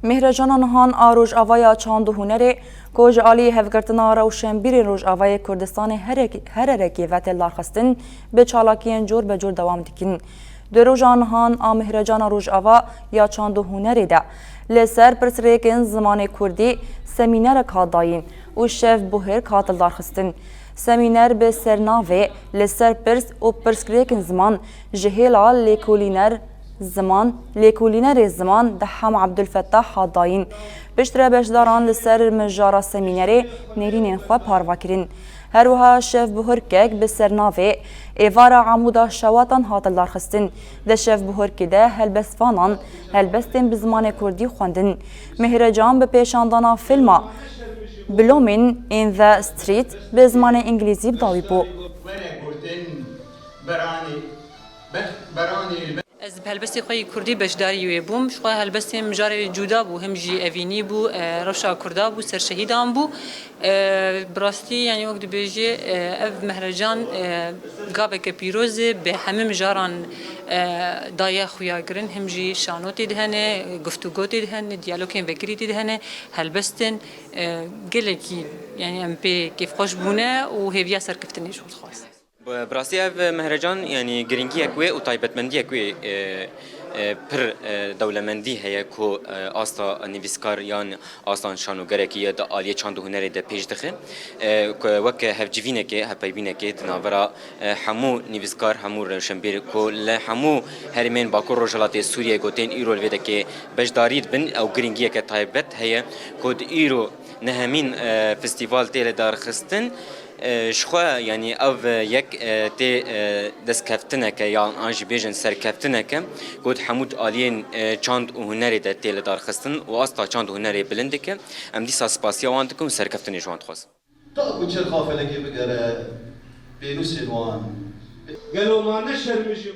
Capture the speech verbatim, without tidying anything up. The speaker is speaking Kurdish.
Mîhrecana nihan a Rojava ya Çand û Hunerê, ku ji alî Hevgirtina Rewşenbîrên Rojavayê Kurdistanê herek-, hererekê ve tê lidarxistin, bi çalakiyên cor be cor dewam dikin. Di roja nihan a Mîhrecana Rojava ya Çand û Hunerê de li ser pirsgirêkên zimanê kurdî semînerek hat dayîn û şev buhirk hat lidarxistin. Semîner bi sernavê Li ser pirs û pirsgirêkên ziman ji hêla lêkolîner ziman, lêkolînerê ziman Deham Abdulfetah hat dayîn. Piştre beşdaran li ser mijara semînerê nêrînên xwe parve kirin. Her wiha şev buhirkek bi sernavê Êvara Amûda Şewatan hat lidarxistin. Di şev buhirkê de helbestvanan helbestên bi zimanê kurdî xwendin. Mihrecan bi pêşandana fîlma Blooming in the Street bi zimanê îngilîzî bi dawî bû. Were gotin beranê, bex-, beranê Ez bi helbestê xwe yê kurdî beşdarî wê bûm. Ji xwe helbestên mijarê cuda bû, him jî evînî bû, e, rewşa kurda bû, ser şehîdan bû. E, bi rastî, yanî wek dibêjî, e, ev mehrecan, e, gaveke pîroz e, bi hemî mijaran, e, daye xuyakirin, him jî şano tê de hene, guftûgo tê de hene, diyalogên vekirî tê de hene, helbestin, e, gelekî, yanî em pê kêfxweş bûne û hêviya serkeftinê ji xwe dixwazin. Bi, bi rastî ev mehrecan, yanî girîngiyek wê û taybetmendiyek wê, e, e, pir, e, dewlemendî heye ku, e, asta nivîskar yan asta şanogerekî ya di aliyê çand û hunerê de pêş dixe. E, ku weke hevcivînekê, hevpeyvînekê di navbera, e, hemû nivîskar, hemû rewşenbîr ku li hemû herêmên Bakur Rojhilatê Sûriyê ku tên îro li vê dekê beşdarî dibin, ew girîngiyeke taybet heye ku di îro nehemîn, e, festîval tê lidarxistin. E, ji xwe, yanî ev yek, e, tê, e, destkeftineke yan an jî bêjin serkeftineke ku di hemû aliyên, e, çand û hunerê de tê lidarxistin û asta çand û hunerê bilind dike. Em dîsa spasiya wan dikin û serkeftinê ji wan dixwazin. Ta ku çerxa felekê bigere pênûsên wan. Gelo ma ne şerm e ji bo